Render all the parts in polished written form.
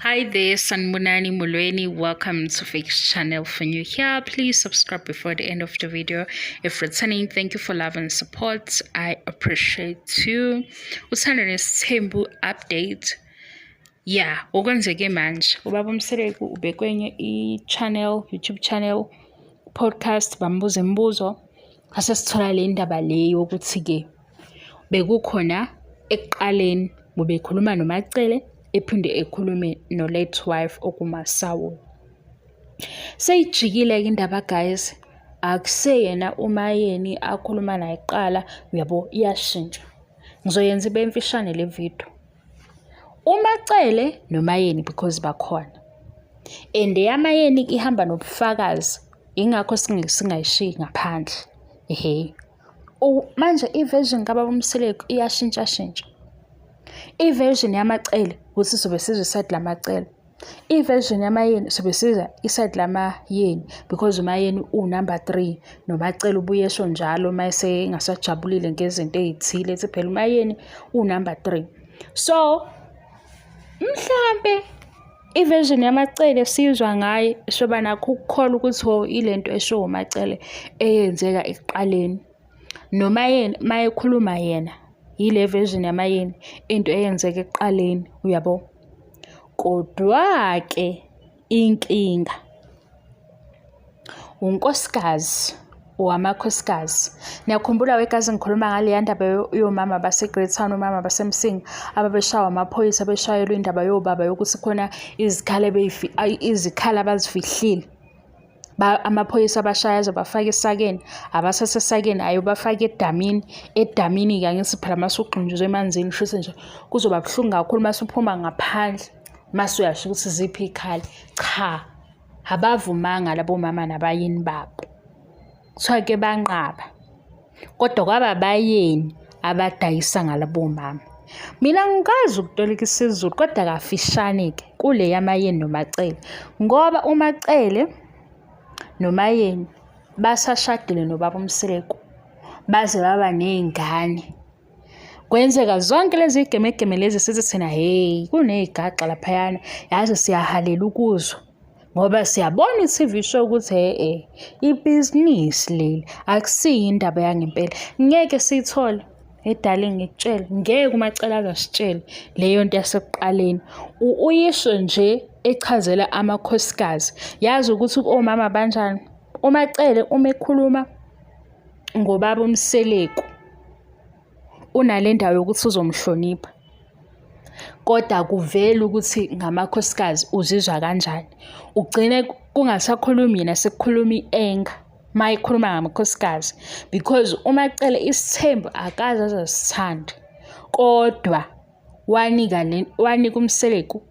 Hi there, Sanibonani Molweni. Welcome to Fix Channel. For new here, please subscribe before the end of the video. If returning, thank you for love and support. I appreciate you. Uthando Nesithembu update. Yeah, okwenzeke manje. Ubaba uMseleku ubekwenye i-channel, YouTube channel, podcast, bambuza imibuzo. Ase sithola le ndaba le yokuthi-ke bekukhona ekuqaleni ubekhuluma noMaCele, ephinde ekhulume no-late wife okuMaSawula. Seyijikile-ke indaba, guys, akuseyena uMaYeni akhuluma naye kuqala, uyabo, iyashintsha. Ngizoyenza ibe mfishane le video. UMaCele noMaYeni because bakhona. And eyaMaYeni ihamba nobufakazi, ingakho singayishiyi ngaphandle. Ehhe. Manje i-version kababa uMseleku iyashintshashintsha. I-version yaMaCele ukuthi sobe sizwe i-side laMaCele. I-version yaMaYeni sobe sizwa i-side laMaYeni because uMaYeni uwu-number 3 noMaCele ubuye esho njalo uma esengasajabulile ngezinto ey'thile, ethi phela uMaYeni uwu-number 3. So mhlampe i-version yaMaCele siyizwa ngaye, soba nakho ukukholwa ukuthi ho ilento eshiwo uMaCele eyenzeka ekuqaleni. NoMaYeni uma ekhuluma yena yile version yaMaYeni into eyenzeka ekuqaleni, uyabo. Kodwa-ke inkinga unkosikazi owamakhosikazi. Niyakhumbula wegazi ngikhuluma ngaleya ndaba yomama base-Greytown, omama baseMsinga ababeshawa amaphoyisa beshayelwa indaba yobaba yokuthi khona izikhala izikhala abazifihlile. Amaphoyisa abashaya azobafaka esakeni, abathathe esakeni ayobafaka edamini. Edamini-ke angithi phela mase ugxunjuzwe emanzini shuthi nje kuzoba buhlungu kakhulu mase uphuma ngaphandle mase uyasho ukuthi ziphi iy'khali. Cha, abavumanga labo mama nabayeni babo. Kuthiwa-ke banqaba, kodwa kwaba abayeni abadayisa ngalabo mama. Mina angikwazi ukutolika isiZulu kodwa kafishane-ke kule yaMaYeni noMaCele, ngoba uMaCele noMaYeni basashadile nobaba uMseleku, baze baba ney'ngane. Kwenzeka zonke lezi gemegeme lezi sithi thina hheyi kuney'gaxa laphayana, yazi siyahalela ukuzwa ngoba siyabona i-TV show ukuthi hhe-e ibhizinisi leli, akusiyo indaba yangempela. Ngeke siyithole darling, ngikutshele, ngeke uMaCele aze asitshele leyo nto yasekuqaleni. Uyisho nje echazela amakhosikazi. Yazi ukuthi omama banjani. UMaCele uma ekhuluma ngobaba uMseleku unale ndawo yokuthi uzomhlonipha, kodwa akuveli ukuthi ngamakhosikazi uzizwa kanjani. Ugcine kungasakhulumi yena sekukhuluma i-anger uma ekhuluma ngamakhosikazi because uMaCele isithembu akaze aze asithande, kodwa wanika le wanika uMseleku,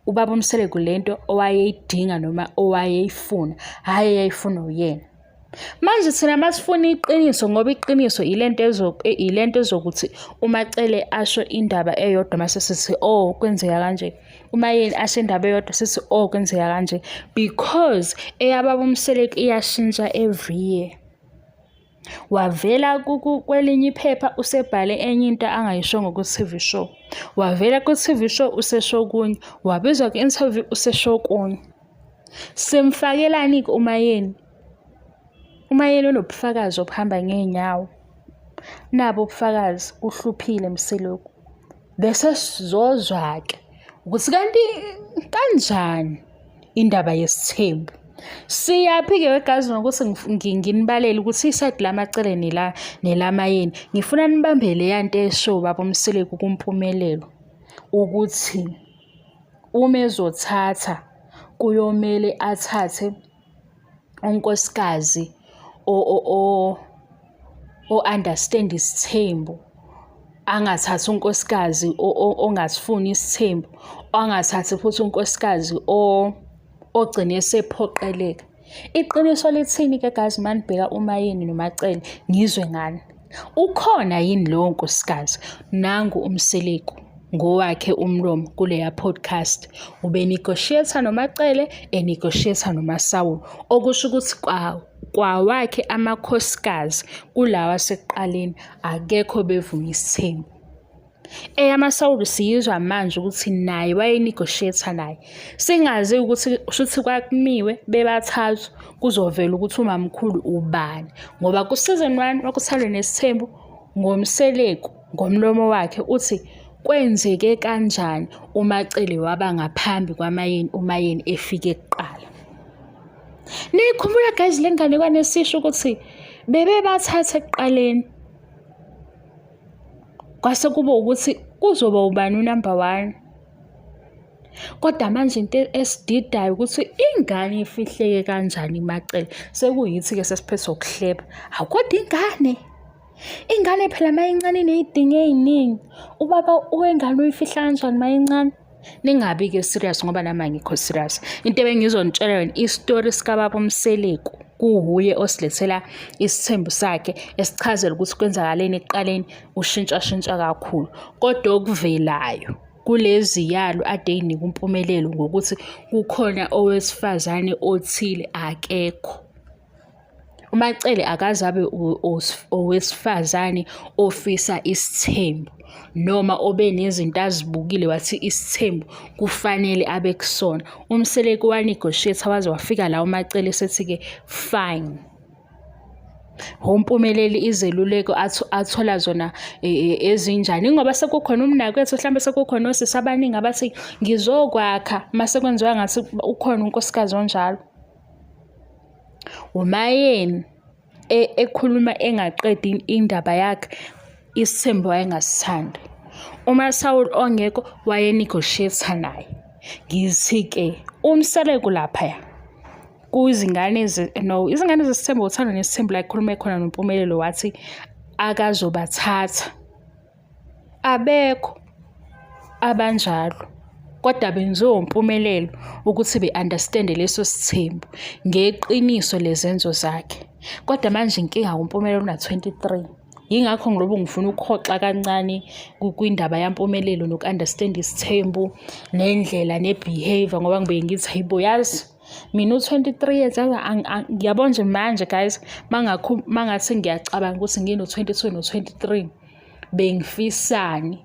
ubaba uMseleku lento owayeyidinga noma owayeyifuna, hhayi eyayifuna uyena. Manje thina masifuna iqiniso ngoba iqiniso ilento ilento ezokuthi uMaCele asho indaba eyodwa mase sithi oh kwenzeka kanje. UMaYeni asho indaba eyodwa sithi oh kwenzeka kanje because eyababa uMseleku iyashintsha every year. Wavela kwelinye iphepha usebhale enye into angayishongo ku-TV show. Wavela ku-TV show usesho okunye, wabizwa ku-interview usesho okunye. Simfakelani-ke uMaYeni? UMaYeni unobufakazi obuhamba ngey'nyawo. Nabo ubufakazi uhluphile Mseleku. Bese sizozwa-ke ukuthi kanti kanjani indaba yesithembu. Siyaphi-ke wegazi ngokuthi nginibalele ukuthi i-side laMaCele nelaMaYeni. Ngifuna nibambe leya nto eshiwo ubaba uMseleku kuMpumelelo ukuthi uma ezothatha kuyomele athathe unkosikazi o-understand isithembu, angathathi unkosikazi ongasifuni isithembu, angathathi futhi unkosikazi ogcine esephoqeleka. Iqiniso lithini-ke guys uma nibheka uMaYeni noMaCele, ngizwe ngani? Ukhona yini lowo nkosikazi? Nangu uMseleku ngowakhe umlomo kuleya podcast. Ube-negotiate noMaCele, e-negotiate noMaSawula. Okusho ukuthi kwawakhe amakhosikazi kulawa asekuqaleni akekho bevuma isithembu. EyamaSawuli siyizwa manje ukuthi naye wayenegotiate naye. Singazi ukuthi shuthi kwakumiwe bebathathu kuzovela ukuthi umamkhulu ubani. Ngoba ku-season 1 wakuThando Nesithembu ngoMseleku ngomlomo wakhe uthi kwenzeke kanjani uMaCele waba ngaphambi kwaMaYeni uMaYeni efike kuqala. Niyikhumbula guys le nganekwane esisho ukuthi bebebathatha ekuqaleni kwase kuba ukuthi kuzoba ubani unumber one. Kodwa manje into esididayo ukuthi ingane ifihleke kanjani iMaCele sekuyithi-ke sesiphethwe ukuhleba. Hawu kodwa ingane, ingane phela uma incane iney'dingo ey'ningi. Ubaba wengane uyifihla kanjani uma incane? Ningabi-ke serious ngoba nami angikho serious. Into ebengizonitshela yona isitori sikababa uMseleku kuwuye osilethela isithembu sakhe esichazela ukuthi kwenzakaleni ekuqaleni ushintshashintsha kakhulu. Kodwa okuvelayo kuleziyalo ade eyinika uMpumelelo ngokuthi kukhona owesifazane othile akekho. UMaCele akaze abe owesifazane ofisa isithembu noma obe nezinto azibukile wathi isithembu kufanele abe kusona. UMseleku wa-negotiate-a waze wafika la uMaCele esethi-ke fine. UMpumeleli izeluleko athola zona e, e, ezinjani ngoba sekukhona umnakwethu mhlawumbe sekukhona osisi abaningi abathi ngizokwakha mase kwenziwa ngathi ukhona unkosikazi onjalo. UMaYeni ekhuluma engaqedi indaba yakhe, isithembu wayengasithandi. UMaSawuli ongekho waye-negotiate-a naye. Ngithi-ke uMseleku laphaya kuzingane no izingane zesithembu uthando nesithembu la ekhulume khona noMpumelelo wathi akazobathatha. Abekho abanjalo kodwa benziwe uMpumelelo ukuthi be-understand-e leso sithembu ngeqiniso lezenzo zakhe. Kodwa manje inkinga uMpumelelo una-23. Yingakho ngilobu ngifuna ukuhoxa kancane kwindaba yaMpumelelo noku-understand isithembu nendlela ne-behaviour ngoba ngibuye ngithi hayi bo yazi Mina u-23 years ngiyabona nje manje guys mangathi ngiyacabanga ukuthi ngino-22 no-23 bengifisani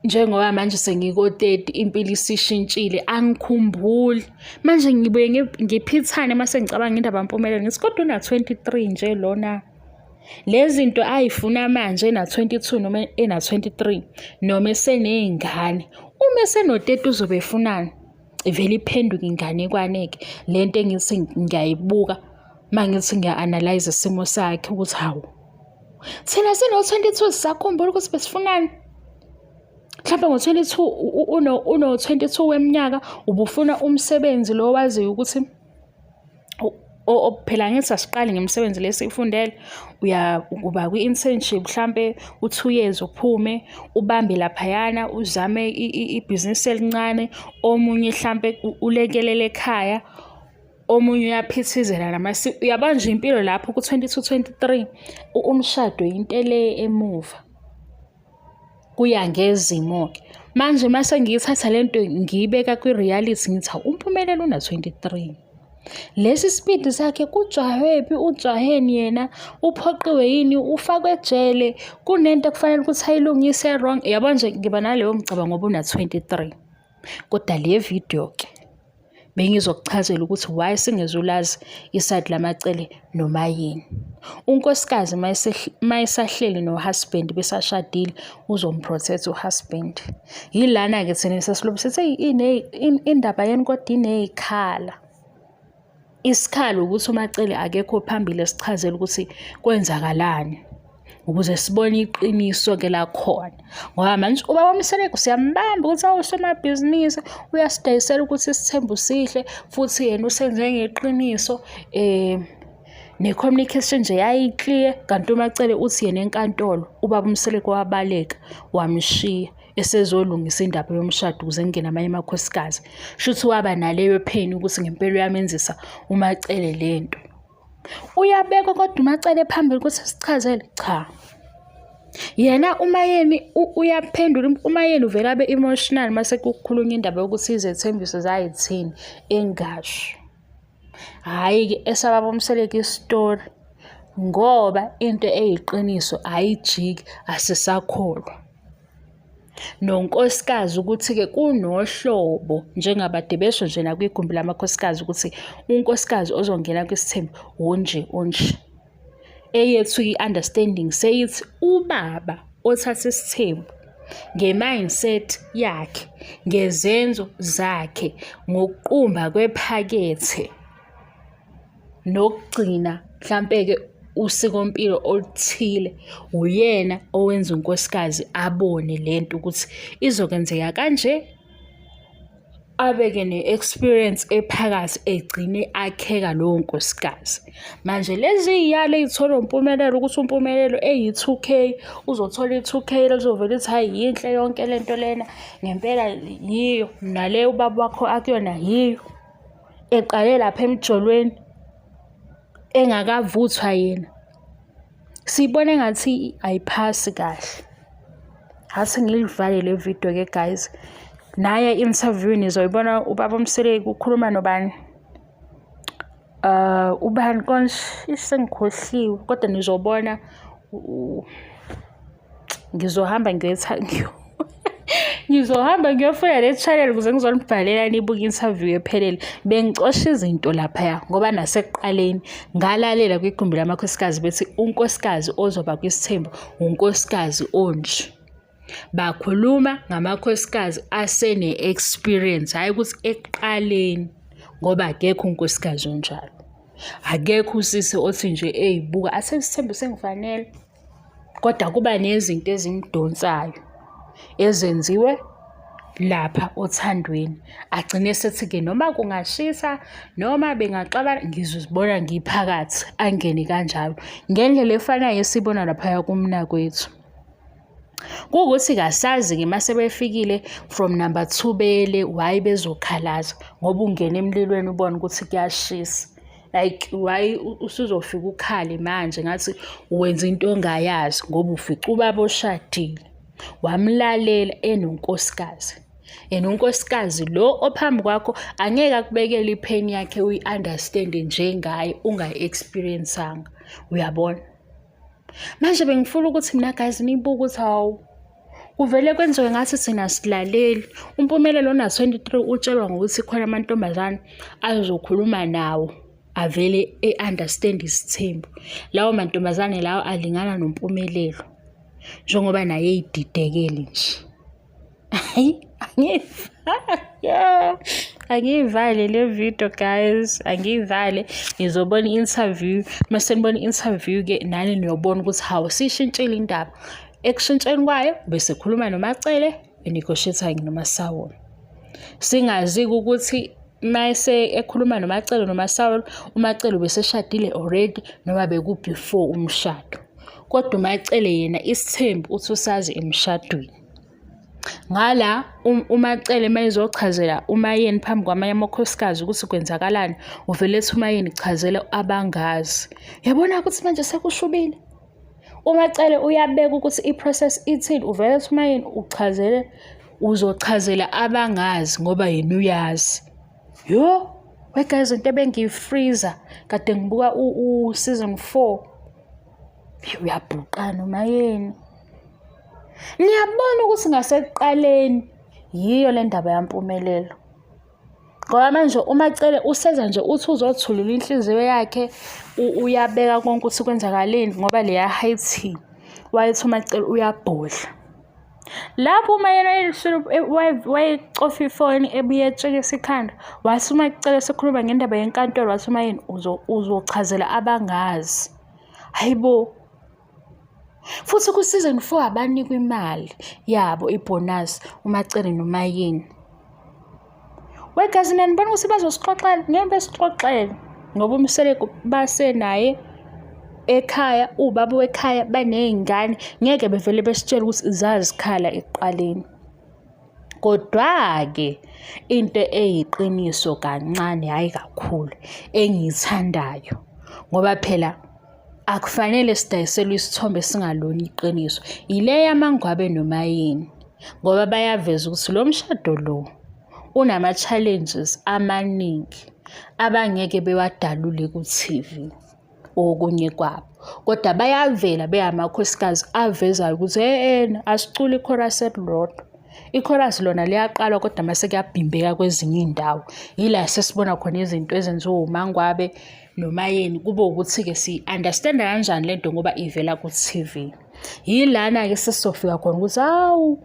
njengoba manje sengiko-30 impilo isishintshile angikhumbuli manje ngibuye ngiphithane uma sengicabanga indaba mpumelelo ngithi kodwa una-23 nje lona lezi zinto ayifuna manje ena-22 noma ena-23 noma eseney'ngane uma eseno-30 uzobe efunani ivele iphenduke inganekwane-ke le nto engithi ngiyayibuka uma ngithi ngiya-analyze isimo sakhe ukuthi hawu thina sino-22 sisakhumbula ukuthi besifunani mhlawumbe ngo-22 uno-22 weminyaka ubufuna umsebenzi lo waziyo ukuthi phela ngithi asiqali ngemisebenzi le esiyifundele uya uba kwi-internship mhlampe u-two years uphume ubambe laphayana uzame ibhizinisi elincane omunye hlampe ulekelele ekhaya omunye uyaphithizela namasiko uyabona nje impilo lapho ku-22 23 umshado into le emuva kuya ngezimo-ke manje uma sengiyithatha le nto ngiyibeka kwi-reality ngithi hawu uMpumelelo una-23 lesi sipidi sakhe kujahwephi ujaheni yena uphoqiwe yini ufakwe ejele kunento ekufanele ukuthi ayilungise wrong yabo nje ngiba naleyo mcabango ngoba una-23 kodwa le video-ke Bengizokuchazela ukuthi why singezulazi isayidi lamacele noma yini. Unkosikazi mayesahleli no-husband besashadile uzomprotect u-husband. Yilana-ke thina sesilobu sithi indaba yenu kodwa iney'khala. Isikhala ukuthi uMaCele akekho phambili esichazela ukuthi kwenzakalani ukuze sibone iqiniso-ke lakhona ngoba manje ubaba uMseleku siyambamba ukuthi awusomabhizinisi uyasidayisela ukuthi isithembu sihle futhi yena usenze ngeqiniso um ne-communication nje yayi-clear kanti uMaCele uthi yena enkantolo ubaba uMseleku wabaleka wamshiya esezolungisa indaba yomshado ukuze kungene amanye amakhosikazi. Shuthi waba naleyo pain ukuthi ngempela uyamenzisa uMaCele lento. Uyabekwa kodwa uMaCele phambili ukuthi sichazele cha. Yena uMaYeni uyaphendula uMaYeni uvele abe emotional mase kukhulunywa indaba yokuthi izethembiso zayithini engasho. Hhayi-ke esababa uMseleku isitori ngoba into eyiqiniso ayijiki asisakholwa. Nonkosikazi ukuthi-ke kunohlobo njengabade besho nje nakwigumbi lamakhosikazi ukuthi unkosikazi ozongena kwisithembu wonje onje. Eyethu i-understanding seyithi ubaba othatha isithembu nge-mindset yakhe, ngezenzo zakhe, ngokuqumba kwephakethe nokugcina mhlampe-ke usikompilo oluthile uyena owenza unkosikazi abone lento ukuthi izokwenzeka kanje abe-ke ne-experience ephakathi egcine akheka lowo nkosikazi. Manje lezi y'yalo ey'tholwa uMpumelelo ukuthi uMpumelelo eyi-two K uzothola i-two K lizovele lithi hhayi yinhle yonke le nto lena ngempela yiyo nale ubaba wakho akuyona yiyo. Eqale lapha emjolweni engakavuthwa yena. Siyibona engathi ayiphasi kahle. Ase ngiyivale le video-ke guys. Naye i-interview nizoyibona ubaba uMseleku ukhuluma nobani? Ubani konje sengikhohliwe kodwa nizobona ngizohamba ngizohamba ngiyofuna le channel ukuze ngizonibhalela nibuke i-interview ephelele. Bengicosha izinto laphaya ngoba nasekuqaleni ngalalela kwigumbi lamakhosikazi bethi unkosikazi ozoba kwisithembu unkosikazi onje. Bakhuluma ngamakhosikazi asene-experience, hhayi ukuthi ekuqaleni ngoba akekho unkosikazi onjalo. Akekho usisi othi nje eyibuka athe isithembu sengifanele. Kodwa kuba nezinto ezimdonsayo ezenziwe lapha othandweni. Agcine esethi-ke noma kungashisa noma bengaxabana ngizozibona ngiphakathi, angene kanjalo. Ngendlela efanayo esibona laphaya kumnakwethu. Kuwukuthi kasazi-ke uma sebefikile from number 2 bele why bezokhalaza ngoba ungena emlilweni ubone ukuthi kuyashisa. Like why usuzofika ukhale manje ngathi wenza into ongayazi ngoba ufica ubaba oshadile wamlalela enonkosikazi. And unkosikazi lo ophambi kwakho angeke akubekele ipheni yakhe uyi-understand-e njengaye ungayi-experience-anga. Uyabona? Manje bengifuna ukuthi mina guys nibuke ukuthi hawu kuvele kwenziwe ngathi thina silaleli. UMpumelelo ona-23 utshelwa ngokuthi khona amantombazane azokhuluma nawo avele e-understand isithembu. Lawo mantombazane lawo alingana noMpumelelo njengoba naye eyididekele nje. Hayi, angiyivale le video guys, angiyivale. Ngizobona i-interview, mase nibona i-interview-ke nani niyobona ukuthi hawu siyishintshile indaba. Ekushintsheni kwayo bese khuluma noMaCele, enegotiate noMaSawula. Singazi-ke ukuthi mayese ekhuluma noMaCele noMaSawula, uMaCele ubeseshadile already noma beku-before umshado. Kodwa uMaCele yena isithembu uthi usazi emshadweni. Ngala uMaCele uma ezochazela uMaYeni phambi kwamanye amakhosikazi ukuthi kwenzakalani, uvele ethi uMaYeni chazela abangazi. Yabona ukuthi manje sekushubile. UMaCele uyabeka ukuthi i-process ithini, uvele ethi uMaYeni uchazele, uzochazela abangazi ngoba yena uyazi. Yo, we guys into ebengiyifreezer kade ngibuka u-season 4. Uyabhuqana uMaYeni. Niyabona ukuthi ngasekuqaleni yiyo le ndaba yaMpumelelo. Ngoba manje uMaCele useza nje uthi uzothulula inhliziyo yakhe uyabeka konke ukuthi kwenzakaleni ngoba leya high tea wayethi uMaCele uyabhodla. Lapho uma yena wayecofa ifoni ebuye etshekisa ikhanda wathi uMaCele esekhuluma ngendaba yenkantolo wathi uMaYeni uzochazela abangazi. Hayi bo, Futhi ku-season 4 abanikwa imali yabo ibhonasi uMaCele noMaYeni. Wegazi nanibona ukuthi bazosixoxela ngeke besixoxele ngoba uMseleku basenaye ekhaya ubaba wekhaya baney'ngane ngeke bevele besitshele ukuthi zazikhala ekuqaleni. Kodwa-ke into eyiqiniso kancane hhayi kakhulu engiyithandayo ngoba phela akufanele sidayiselwe isithombe esingalona iqiniso ile yamaNgwabe noMayeni ngoba bayaveza ukuthi lo mshado lo unama-challenges amaningi abangeke bewadalule ku-TV okunye kwabo kodwa bayavela beyamakhosikazi avezayo ukuthi e-ena asiculi ichorus elilodwa. Ikhorasi lona liyaqalwa kodwa mase kuyabhimbeka kwezinye iy'ndawo. Yila sesibona khona izinto ezenziwa uMangwabe noMayeni kube ukuthi-ke si-understand-a kanjani le nto ngoba ivela ku-T_V. Yilana-ke sesizofika khona ukuthi hawu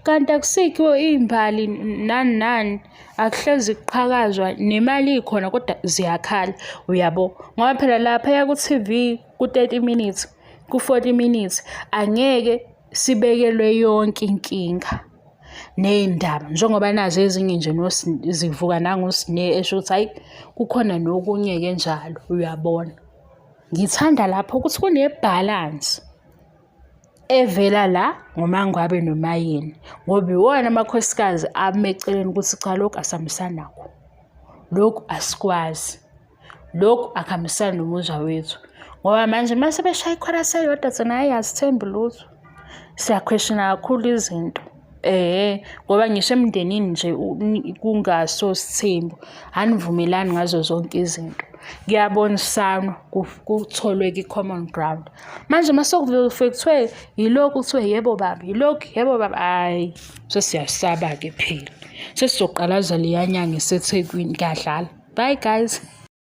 kanti akusikho iy'mbali nani nani akuhlezi kuqhakazwa nemali ikhona kodwa ziyakhala uyabo ngoba phela laphaya ku-T_V ku-30 minutes ku-40 minutes angeke sibekelwe yonke inkinga ney'ndaba njengoba nazo ezinye nje zivuka nangoSne esho ukuthi hhayi kukhona nokunye-ke njalo uyabona. Ngithanda lapho ukuthi kunebhalansi evela la ngoMangwabe noMayeni ngoba iwona amakhosikazi ame eceleni ukuthi cha lokhu asihambisani nakho, lokhu asikwazi. Lokhu akuhambisani nomuzwa wethu ngoba manje uma sebeshaya ikhorasi eyodwa thina hhayi asithembi lutho. Siyakhweshina kakhulu izinto. Ehhe, ngoba ngisho emndenini nje kungaso sithembu, anivumelani ngazo zonke izinto. Kuyabonisanwa kutholwe i-common ground. Manje uma sekufike kuthiwe yilokhu kuthiwe yebo baba, yilokhu yebo baba, hhayi sesiyasaba-ke phela. Sesizoqalaza leya nyanga eseThekwini, ngiyadlala. Bye guys.